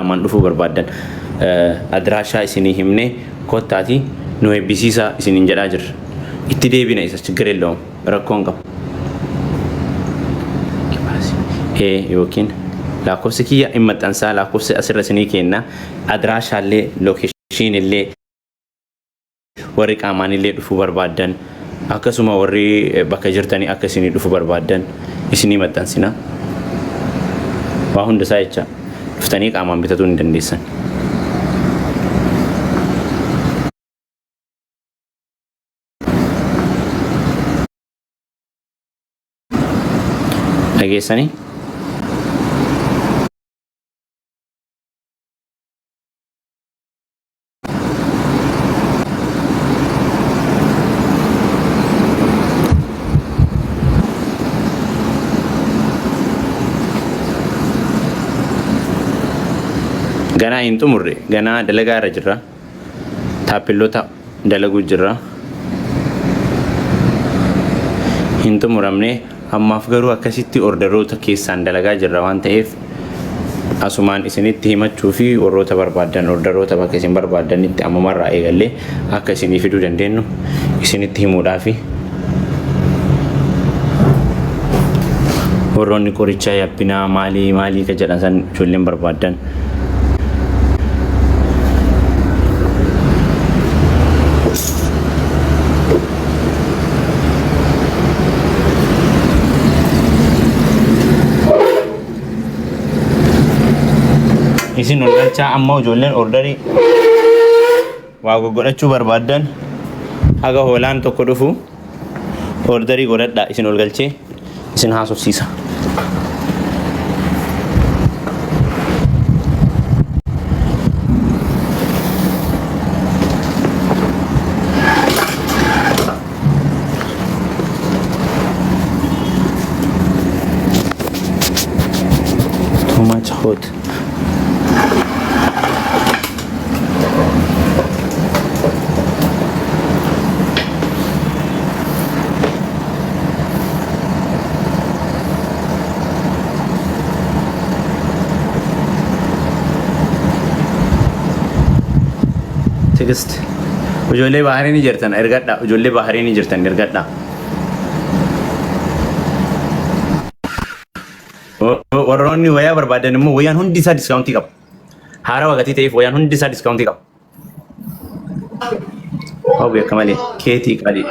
qaamaan dhufuu barbaaddan adiraashaa isinii himnee kottaati nu eebbisiisaa isiniin jedhaa jirra. Itti deebina isa ችግር የለውም rakkoon qabu. Ee yookiin lakkoofsi kiyya hin maxxansaa lakkoofsi asirra isinii kenna adiraashaallee lookeeshinillee warri qaamaanillee dhufuu barbaaddan akkasuma warri bakka jirtanii akka isinii dhufuu barbaaddan isinii maxxansina. Waa hundasaa jecha dhuftanii qaamaan bitatuu ni dandeessan. Dhageessanii? Ganaa hin xumurre ganaa dalagaa irra jirra. Taappelloota dalaguu jirra. Hin xumuramne ammaaf garuu akkasitti ordaroota keessaan dalagaa jirra waan ta'eef asumaan isinitti himachuu fi warroota barbaaddan ordaroota bakka isin barbaaddanitti ammumarraa eegallee akka isinii fiduu dandeenyu isinitti himuudhaafi. Warroonni qorichaa yabbinaa maalii maalii ka jedhan san ijoolleen barbaaddan. Isin ol galchaa amma ijoolleen ordarii waa goggodhachuu barbaaddan haga hoolaan tokko dhufu ordarii godhadhaa isin ol galchee isin haasofsiisa. Too much hot. Tigist. Ijoollee Baahariinii jirtan ergadha. Ijoollee Baahariinii jirtan ergadha. Warroonni wayaa barbaadan immoo wayaan hundi isaa diskaawuntii qaba. Haarawaa gatii ta'eef wayaan hundi isaa diskaawuntii qaba. Hawwi akka malee keetii qalii.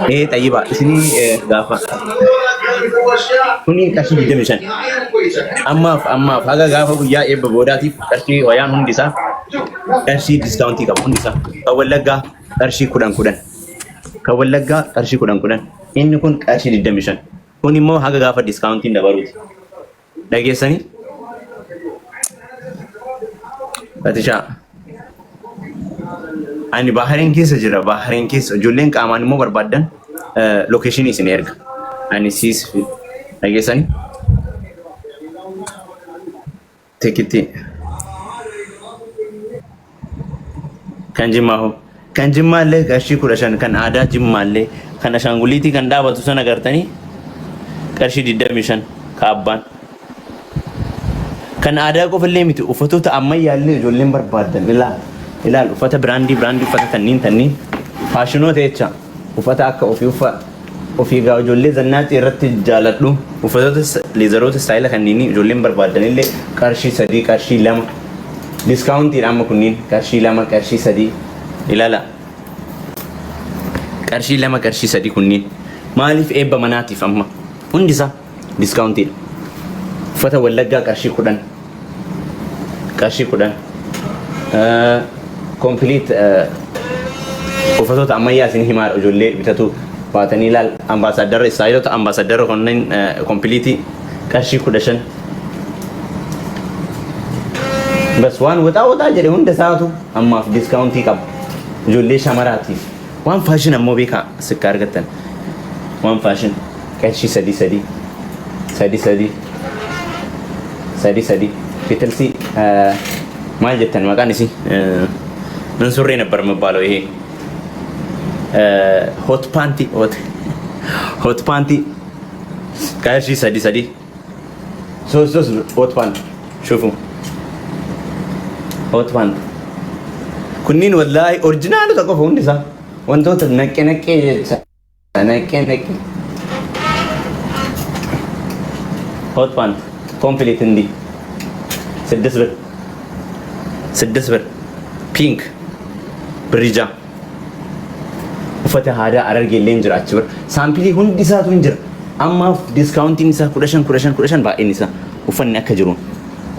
Ee xayyibaa isinii gaafa. Kuni qarshii 25. Ammaaf ammaaf haga gaafa guyyaa eebba boodaatiif qarshii wayaan hundi isaa qarshii diskaawuntii qaba hundi isaa. Kan Wallaggaa qarshii 10 10. Kan Wallaggaa qarshii 10 10. Inni kun qarshii 25. Kun immoo haga gaafa diskaawuntiin dabaluuti. Dhageessanii? Fatishaa. Ani Bahareen keessa jira. Bahareen keessa ijoolleen qaamaan immoo barbaaddan lookeeshinii isin erga. Ani siis dhageessanii? Tikitti. Kan Jimmaa hoo? Kan Jimmaa illee qarshii 15 kan aadaa Jimmaa illee kan ashaanguliitii kan dhaabatu sana agartanii qarshii 25 ka abbaan. Kan aadaa qofa illee miti uffatoota ammayyaa illee ijoolleen barbaaddan ilaal ilaal uffata biraandii biraandii uffata tanniin tanniin faashinoota jecha uffata akka ofii uffa Ofii egaa ijoollee zannaacii irratti jaaladhu. Uffatoota leezaroota istaayila kanniinii ijoolleen barbaaddanillee qarshii 3 qarshii 2 diskaawuntiidha amma kunniin qarshii 2 qarshii 3 ilaala. Qarshii 2 qarshii 3 kunniin maaliif eebba manaatiif amma hundisaa diskaawuntiidha. Uffata wallaggaa qarshii 10 qarshii 10 kompiliit uffatoota ammayyaa isin himaadha ijoollee bitatu baatanii ilaal ambaasaaddarra istaayilota ambaasaaddarra kunneen kompiliitii qarshii 15 bas waan waxaa waxaa jedhe hunda isaatu ammaaf diskaawuntii qaba ijoollee shamaraatiif waan faashin ammoo beekaa sikka argattan waan faashin qarshii 3 3 3 3 3 3 bitilsi maal jettan maqaan isii ምን ሱሪ ነበር የሚባለው ይሄ ሆት ፓንቲ ሆት ሆት ፓንቲ qarshii 3 3 ሶስት ሶስት ሆት ፓንት ሹፉ Hot pant. Kunniin wallaahi orjinaalota qofa hundi isaa. Wantoota naqqe naqqee jecha. Naqqe naqqe. Hot pant. Complete hindi. ስድስት ብር ስድስት ብር pink birija uffata aadaa Harargee illee jira achi bira. Sample hundi isaatu hin jira. Ammaaf discountiin isaa 15 15 15 baay'een isaa uffanni akka jiruun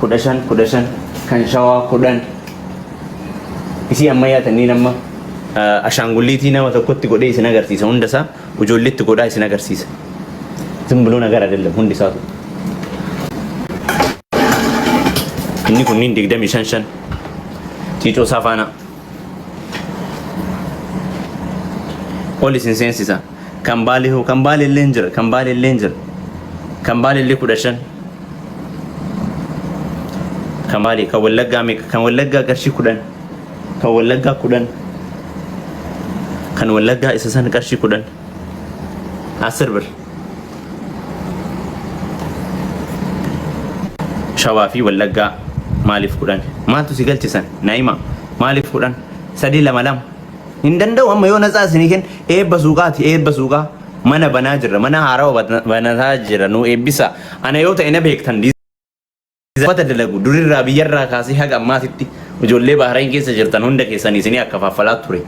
15 15 kan Shawaa 10 isii ammayyaa tanniin amma ashaangulliitii nama tokkotti godhee isin agarsiisa hunda isaa ijoolleetti godhaa isin agarsiisa. ዝም ብሎ ነገር አይደለም hundi isaatu. Inni kunniin 25 shan ciicoo isaa faana ol isin seensisa. Kan Baalee hoo kan Baalee illee hin jira kan Baalee illee hin jira kan Baalee illee 15 kan Baalee kan Wallaggaa meeqa kan Wallaggaa qarshii 10 kan Wallaggaa 10 kan Wallaggaa isa san qarshii 10 አስር ብር Shawaa fi Wallaggaa maaliif 10 maaltu si galchisan naa'ima maaliif 10 sadii lama lama hin danda'u amma yoo natsaa isinii kenna eebba suuqaati eebba suuqaa mana banaa jirra mana haarawa banataa jira nu eebbisa ana yoo ta'e na beektan uffata dalagu durirraa biyyarraa kaasee haga ammaatitti ijoollee Bahrain keessa jirtan hunda keessanii isinii akka faffalaa ture.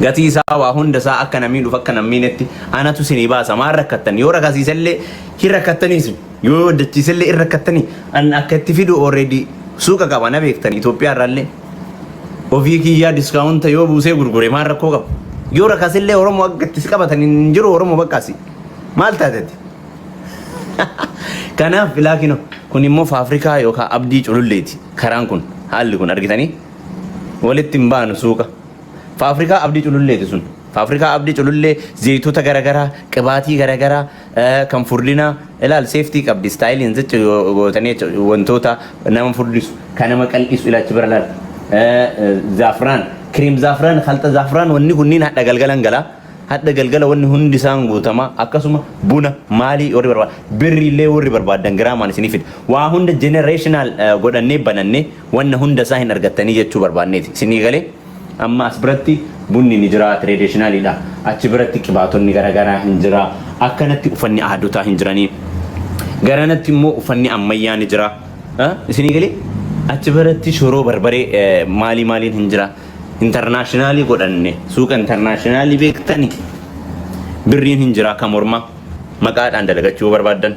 Gatii isaa waa hunda isaa akka namni dhufu akka nammiinetti anatu isinii baasa maal rakkattan yoo rakasiisellee hin rakkattanii isin yoo dachiisellee hin rakkattanii an akka itti fidu already suuqa qaba na beektan Itoophiyaa irraallee ofii kiyyaa discounta yoo buusee gurgure maal rakkoo qaba yoo rakasillee Oromoo akka itti si qabatan hin jiru Oromoo bakkaasi maal taateti. Kanaaf filaa kino kun immoo faafrikaa yookaan Abdii Cululleeti. Karaan kun haalli kun argitanii walitti hin baanu suuqa. Faafrikaa Abdii Cululleeti sun. Faafrikaa Abdii Culullee zayitoota garaagaraa, qibaatii garaagaraa, kan furdinaa ilaal seeftii qabdi styleiin jecha gootanii wantoota nama furdisu kan nama qal'isu ilaachi bira laal. Zaafraan, cream zaafraan, خلطة zaafraan wanni kunniin hadha galgalan galaa. Hadha galgala wanni hundi isaan guutama akkasuma buna maalii warri barbaada birri illee warri barbaadan giraamaan isinii fida waa hunda generational godhannee banannee wanna hunda isaa hin argattanii jechuu barbaanneeti isinii galee amma as biratti bunni ni jira traditionalidha achi biratti qibaatonni garaagaraa hin jira akkanatti uffanni aadotaa hin jiranii garanatti immoo uffanni ammayyaa ni jira isinii galee achi biratti shoroo barbaree maalii maaliin hin jira. International godhanne suuqa international beektani birriin hin jiraa kan mormaa maqaadhaan dalagachuu barbaaddan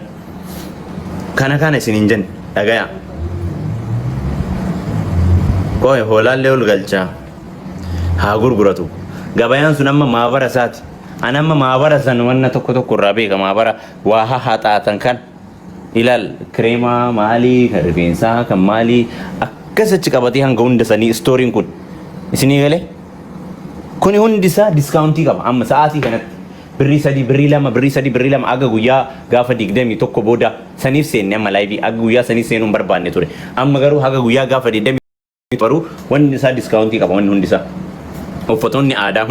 kana kana isin hin jenne dhagaya qoy hoolaallee ol galchaa haa gurguratu gabayaan sun amma maabara isaati an amma maabara san wanna tokko tokko irraa beeka maabara waa haxaatan kan ilaal kireemaa maalii kan rifeensaa kan maalii akkas achi qabatee hanga hunda sanii storeiin kun isinii galee kuni hundi isaa discountii qaba amma sa'aatii kanatti birrii 3 birrii 2 birrii 3 birrii 2 aga guyyaa gaafa 21 booda saniif seenne amma live aga guyyaa sanii seenuu hin barbaanne ture amma garuu haga guyyaa gaafa 20 baruu wanni isaa discountii qaba wanni hundi isaa uffatoonni aadaa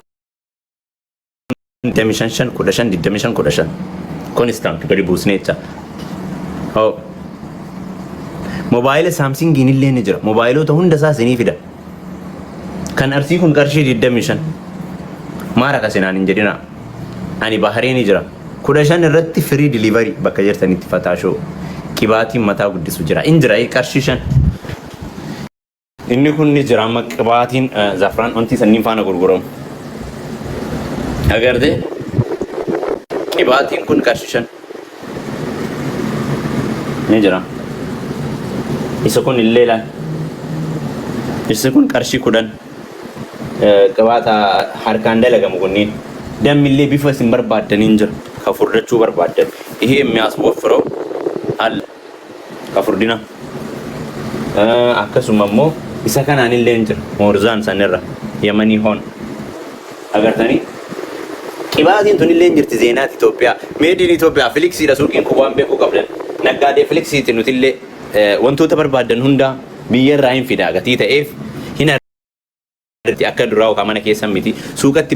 25 5 15 25 15 constant gadi buusnee jecha. Hoo. Moobaayila Samsungiin illee ni jira. Moobaayiloota hunda isaa isinii fida. Kan Arsii kun qarshii 25. Maara kasinaan hin jedhina. Ani Bahareenii jira. 15 irratti free delivery bakka jirtanitti fataashoo. Qibaatiin mataa guddisu jira. In jira qarshii 5. Inni kun ni jira amma qibaatiin zafraan wanti sanniin faana gurguramu. Agartee qibaatiin kun qarshii 5 ni jira. Isa kun illee laal. Isa kun qarshii 10 qibaata harkaan dalagamu kunniin. Dammi illee bifa isin barbaaddaniin jira. Ka furdachuu barbaaddan. ይሄ የሚያስወፍረው አለ ka furdina akkasuma immoo isa kanaan illee hin jira moorzaan sanirra yamanii hoon agartanii qibaatiin tun illee hin jirti zeenaat Itoophiyaa made in Itoophiyaa filiksiidha suuqiin kun waan beekuu qabdan naggaadee filiksiiti nuti illee wantoota barbaaddan hundaa biyya irraa hin fidaa gatii ta'eef hin argatti akka duraa yookaan mana keessan miti suuqatti.